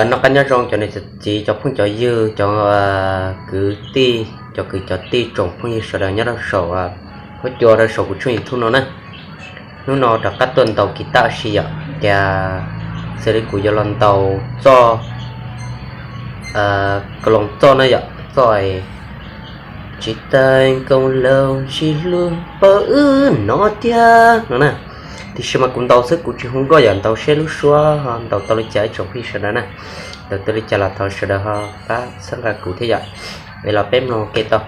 Noj qab nyob zoo cov niam cov txiv, cov phooj cov ywg, cov kwv tij, cov kwv cov tij, tsoom phooj ywg sawv daws nyob rau saum huab cua rau saum kuv tshooj YouTube no na. Hnub no rov qab tuaj ntaus kiv taj si yom, ces xws li kuv yuav los ntaus txoj kaloos txoj na yom, txoj tsis teem koom lawm tsis hlub pab wb no tiag no na. Tiam sis mas kuv ntaus xwb kuv tsis hu nkauj yom, ntaus seb lub suab ho ntaus tau li cas ib tsoom phooj ywg sawv daws na. Ntaus tau li cas los thov sawv daws ho pab txhawb nqa kuv thiab yom. Es los peb mloog ua ke tau.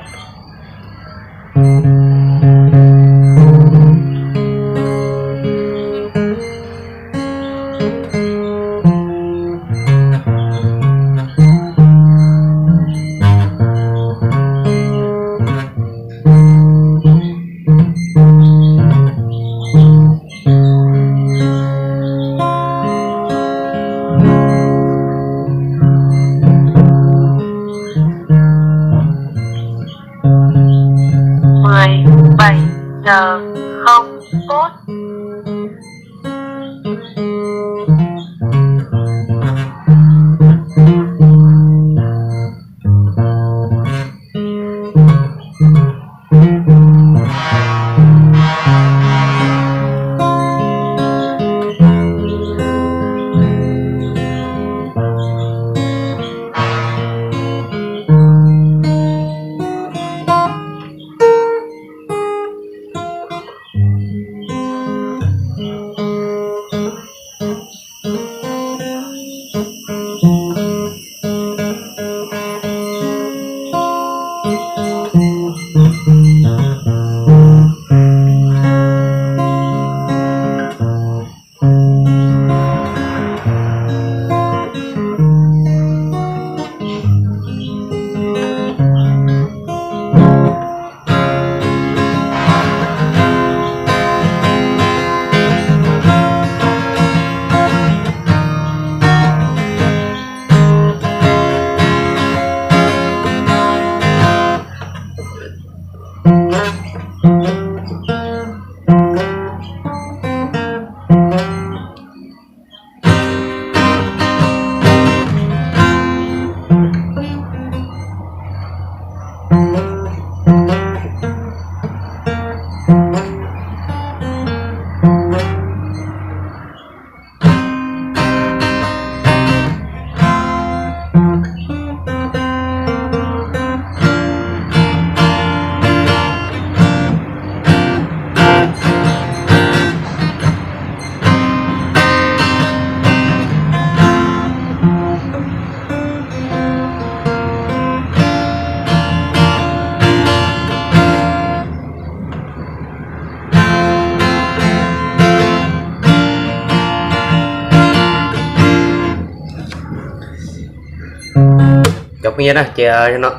Cov phooj ywg na, ces no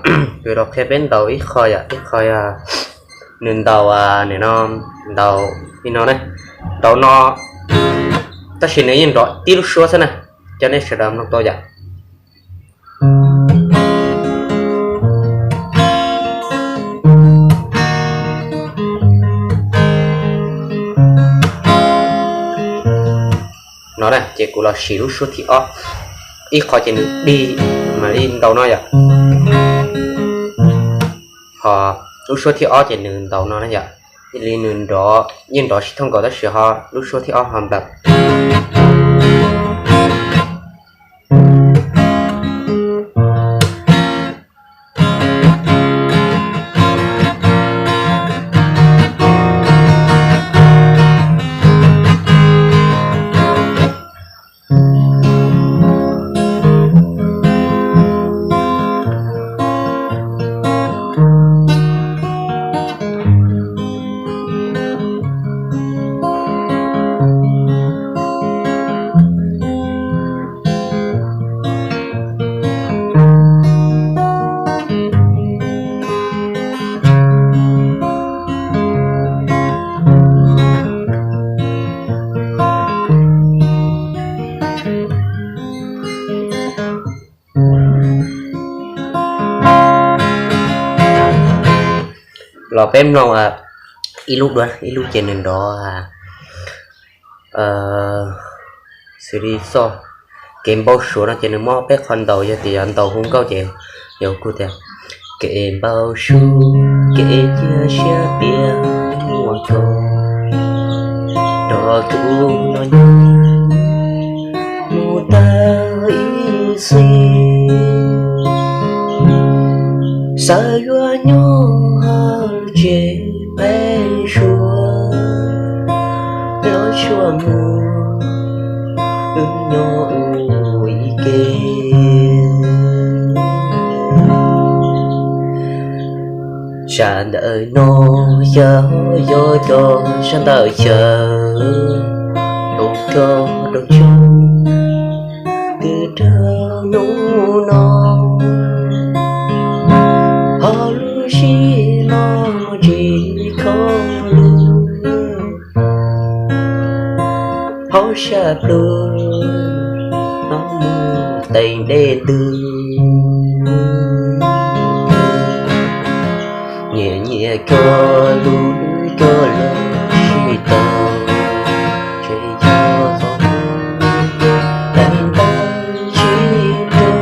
kuv los qhia peb ntaus ib qho yom, ib qho nws ntaus, no, ntaus li no ne, ntaus no, tab sis nws yeej nrov tib lub suab xwb na, cov nej sawv daws mloog tau yom. No na, ces kuv los sim lub suab thib ob, ib qho ces nws dig mam li ntaus no yom, ho lub suab thib ob ces nws ntaus no na yom, li nws nrov yeej nrov sib thooj nkaus tab sis ho lub suab thib ob ho nplaum. Peb mloog ib lub dua, ib lub ces nws nrov xws li txoj kev npau suav no ces nws muab peb qhov ntaus, yog tias yog ntaus hu nkauj ces yog kuv tias: Kev npau suav, kev cia siab tias muaj txog rau kuv no nyob mus tag ib txhis. Xav yuav nyob hauv tsev peb suav, los tshuav mus wb nyob ua ib ke. Sab ntawm no xyaw, yog cov sab ntawm xyaw, tus rog rau tso twb rau hnub no, ho lub sij hawm tsis kho lus, hauv sab plhu no mus teem dej ntws. Nyiam nyiam cog lus cog lus sib tau, tseem yog qhov teev ntau tsis rau.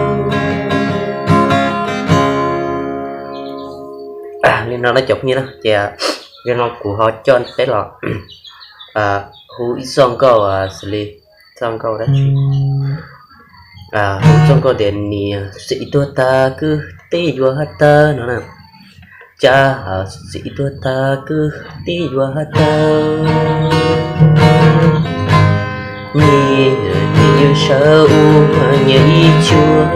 Li no na cov phooj ywg na, ces li no kuv ho coj peb los hu ib txoj nkauj xws li txoj nkauj dab tsi, hu txoj nkauj tias niam txiv tuag tag kwv tij yuav hab tawg no na. Cas txiv tuag tag kwv tij yuav hab tawg, nyias nyias yuav sawv ua nyias ib cuab,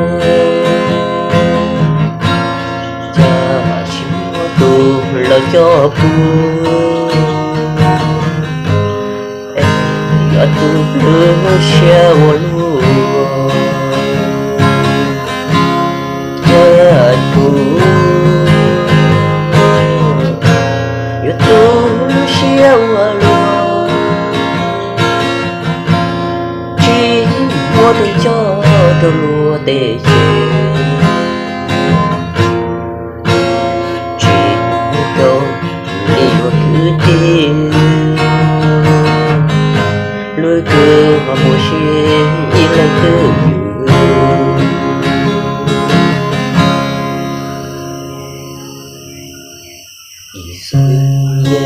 cas tsis muaj tus los coj pub, es yuav tus lub siab ua luaj, cas kuv yuav tus lub siab ua luaj, tsis muaj tus coj rau luag tej ces, tsis muaj coj li yuav kwv tij, lub kwv ho muaj siab ib leeg twj ywm. Ib xwm ye.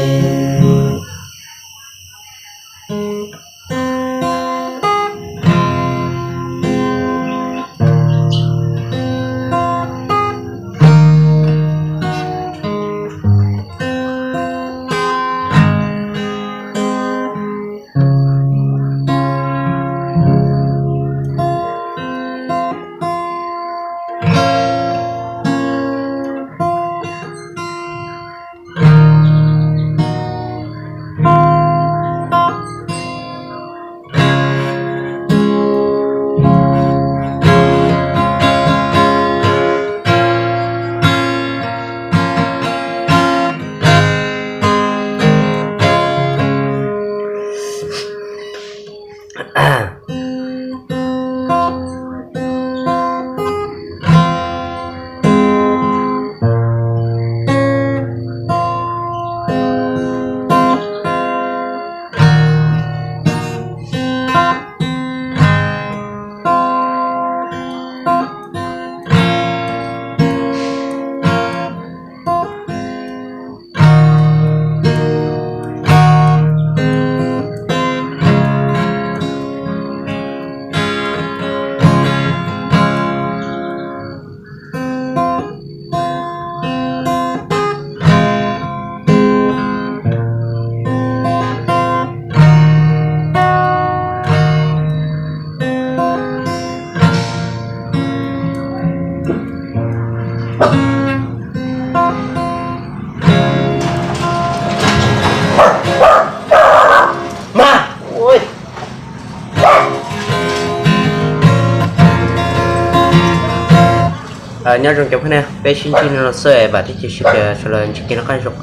Nyob zoo cov phooj ywg, peb sib ntsib no xwb, vam thiab cia siab tias sawv daws ntsib kev noj qab zoo.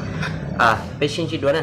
Peb sib ntsib dua na.